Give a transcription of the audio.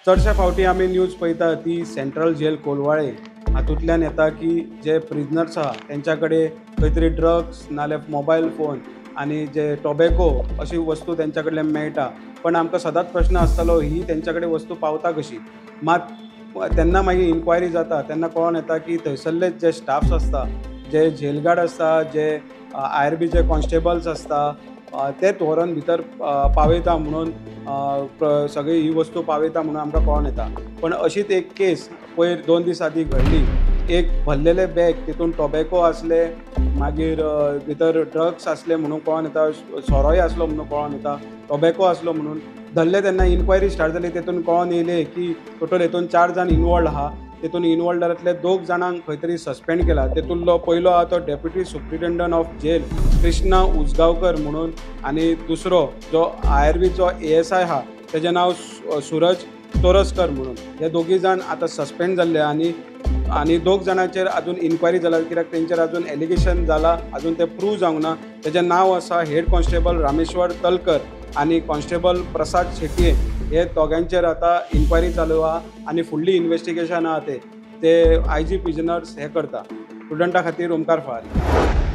चडशे फावटी आमी न्यूज पळयता ती सेंट्रल जेल कोलवाळे हातूंतल्यान येता की जे प्रिजनर्स आहा तेंच्या कडेन खंय तरी ड्रग्स नाल्यार मोबायल फोन आनी जे टोबॅको अशी वस्तू तेंच्या कडल्यान मेळटा. पण आमकां सदांच प्रश्न आसतालो ही तेंच्या कडेन वस्तू पावता कशी. मात तेन्ना मागीर इन्क्वायरी जाता तेन्ना कळोन येता की थंयसरले जे स्टाफ्स आसता, जे जेलगार्ड आसता, जे IRBचे कॉन्स्टेबल्स आसता तेच व्हरोन भितर पावयता म्हणून सगळी ही वस्तू पावयता म्हणून आमकां कळोन येता. पण अशीच एक केस पयर 2 दीस आदीं घडली. एक भरलेले बॅग तितून टोबॅको आसले, मागीर भितर ड्रग्स आसले म्हणून कळोन येता, सोरोय आसलो म्हणून कळोन येता, टोबॅको आसलो म्हणून धरले. तेन्ना इन्क्वायरी स्टार्ट जाली, तेतून कळोन येयलें की टोटल हेतून 4 जाण इनवॉल्ड आहा. तेतून इनवॉल्ड जाल्यांतले 2 जाणांक खंय तरी सस्पेंड केला. तेतूंतलो पयलो आहा तो deputy superintendent of jail Krishna Ujgaonkar म्हणून, आनी दुसरो जो IRBचो ASI आहा तेजें नांव सुरज तोरसकर म्हणून. हे दोगूय जाण आतां सस्पेंड जाल्ले आनी 2 जाणांचेर अजून इन्क्वायरी जाला, कित्याक तेंचेर अजून एलिगेशन जाला, अजून तें प्रूव जावंक ना. तेजें नांव आसा हेड कॉन्स्टेबल रामेश्वर तलकर आनी कॉन्स्टेबल प्रसाद शेटये. हे दोगांचेर आतां इन्क्वायरी चालू आहा आनी फुडली इन्वेस्टिगेशन आहा ते IG prisoners हे करता. स्टुडंटा खातीर ओमकार फळारी.